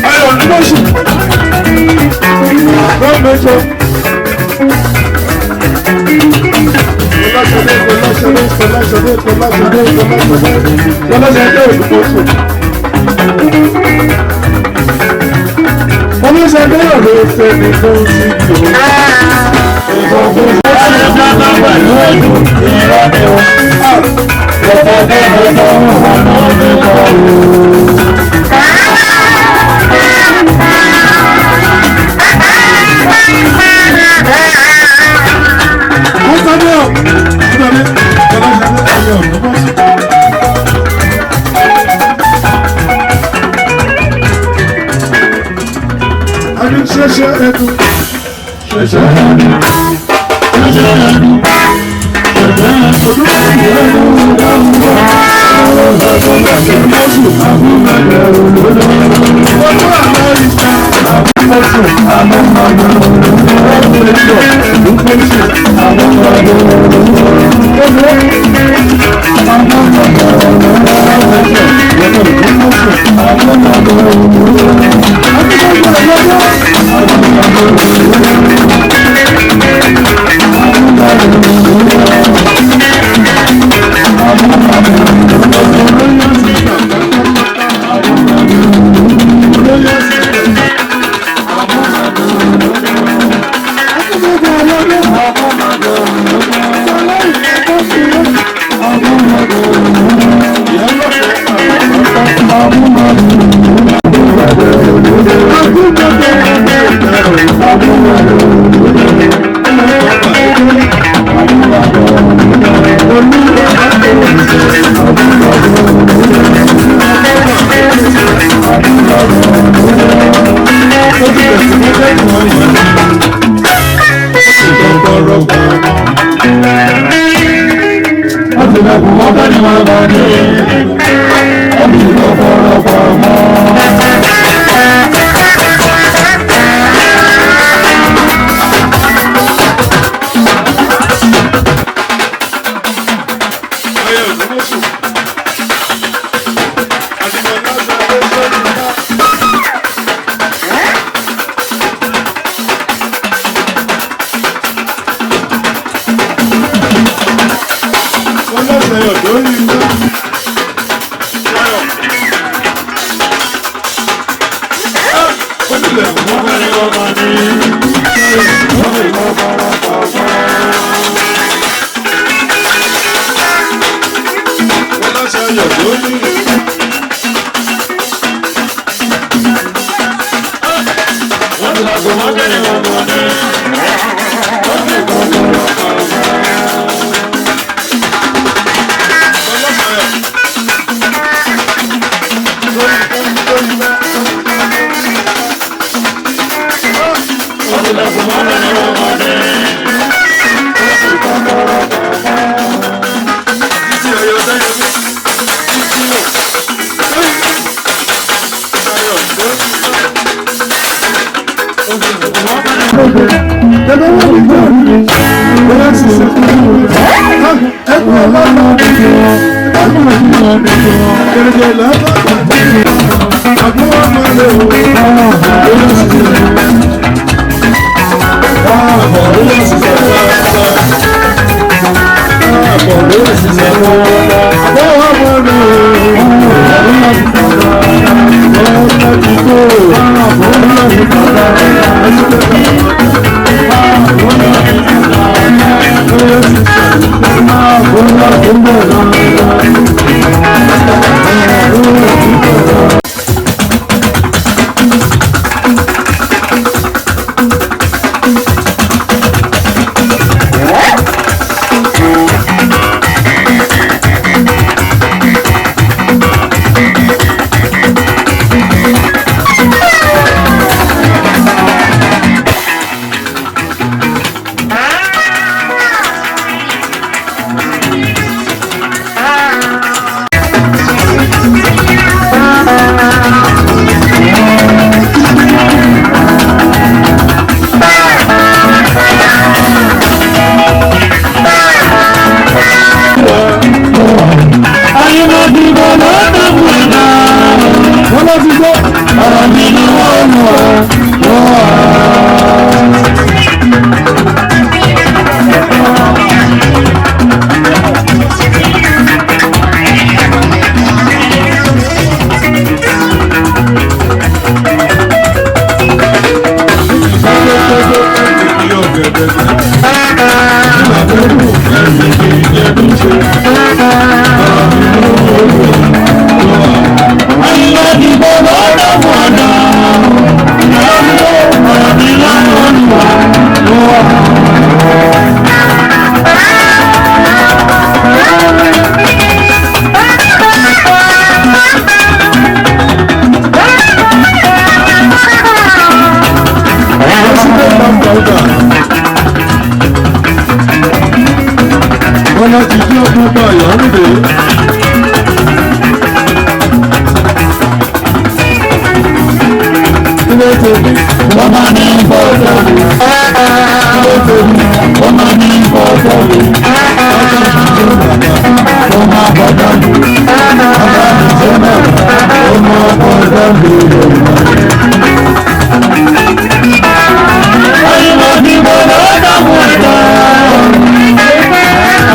Ayọ̀ lóṣù. Lọ́mẹjọ. Fọláṣadé Fọláṣadé Fọláṣadé Fọláṣadé Fọláṣadé Fọláṣadé Òdùmọ̀ṣù. Fọláṣadé ọ̀rọ̀ ẹsẹ̀ nìkan sí ìlú. Fọláṣadé ọ̀rọ̀ Fọláṣadé Òdùmọ̀ṣù. Adé ṣẹṣẹ ẹnu. Ṣẹṣẹ ẹnu. Ṣẹṣẹ ẹnu. Ṣẹṣẹ ẹnu.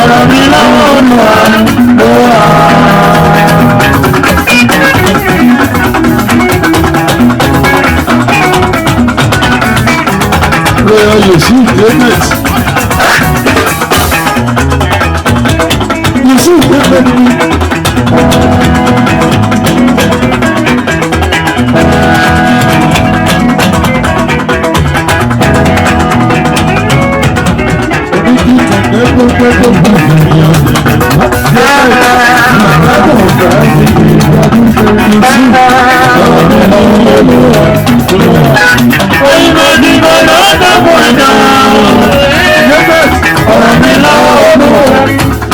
Ọ̀rọ̀ mi lọ́wọ́ Olúwa ló wà. Royal Yusuf Ahmed. Yusuf Ahmed ni. Ọ̀rọ̀ mi lọ́wọ́ Olúwa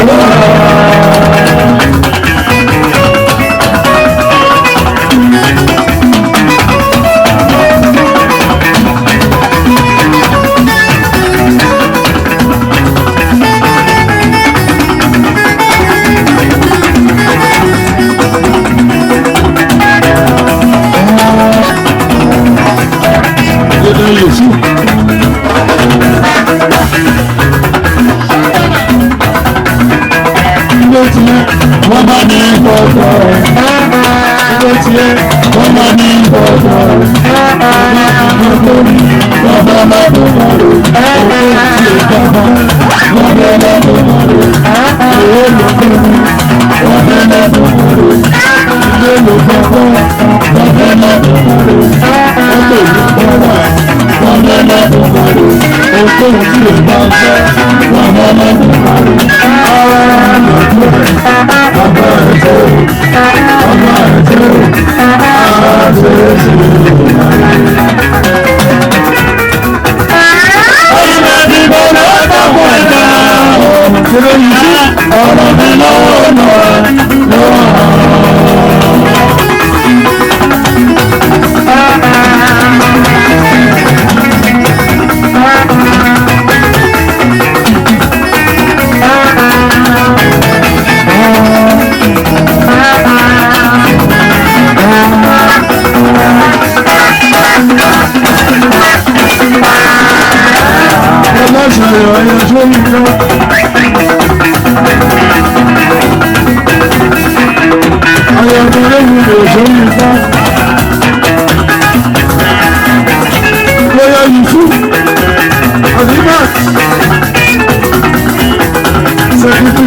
ló wà. Yẹ́dá Yusuf. Ilé tiẹ̀ wọ́n bá ní gbọ́dọ̀. Ilé tiẹ̀ wọ́n bá ní gbọ́dọ̀. Bàbá lọ́dún mọ́rò. Owó tí o bàbá bàbá lọ́dún mọ́rò. Owó ló fún mi. Bàbá lọ́dún mọ́rò. Ilé ló bàbá bàbá lọ́dún mọ́rò. Mọ́tò ló bàbá bàbá lọ́dún mọ́rò. Ohunkóhun tí o bá fẹ́ bàbá lọ́dún mọ́rò. Bàbá ẹ̀ tó bàbá ẹ̀ tó àṣẹ ṣe. Ọ̀rọ̀ mi lọ́wọ́ lọ́wọ́ lọ́wọ́. Ọlọ́sàrẹ̀ ọ̀yọ́ sórí kan. Ayọ̀kọ̀rẹ́ mi lè sórí kan. Lọ́yọ̀ Yusuf, Azimat, Sẹ́kítì,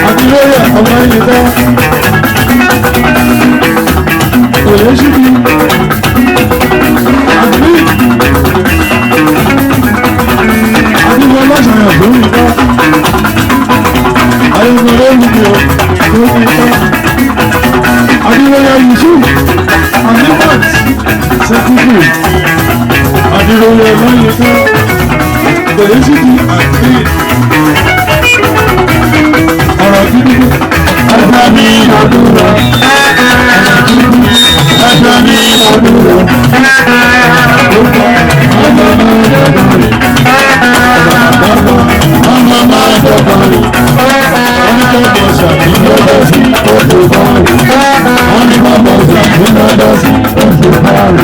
àti lóyè ọmọ yìí kan. Òye ṣíbi, àti àdúgbò ọlọ́sàn-án lórí iná ayọ̀mọ̀lẹ́ olùdíò lórí iná adúlọ́yà Yusuf Alimat sẹ́kúkú adúlọ́yà lórí iná bẹ̀rẹ̀ sí di àti ọ̀rọ̀ gidi ẹgbẹ́ mi àdúrà ọ̀rọ̀ gidi ẹgbẹ́ mi àdúrà ó kọ́ ọmọ mi lọ́dọ̀ rẹ̀. Ọmọ máa dọ̀bọ̀ rẹ̀, wọ́n ní bọ́bọ̀ sàbí lọ́dọ̀ sí oṣù bọ́ọ̀rù. Wọ́n ní bọ́bọ̀ sàbí lọ́dọ̀ sí oṣù bọ́ọ̀rù.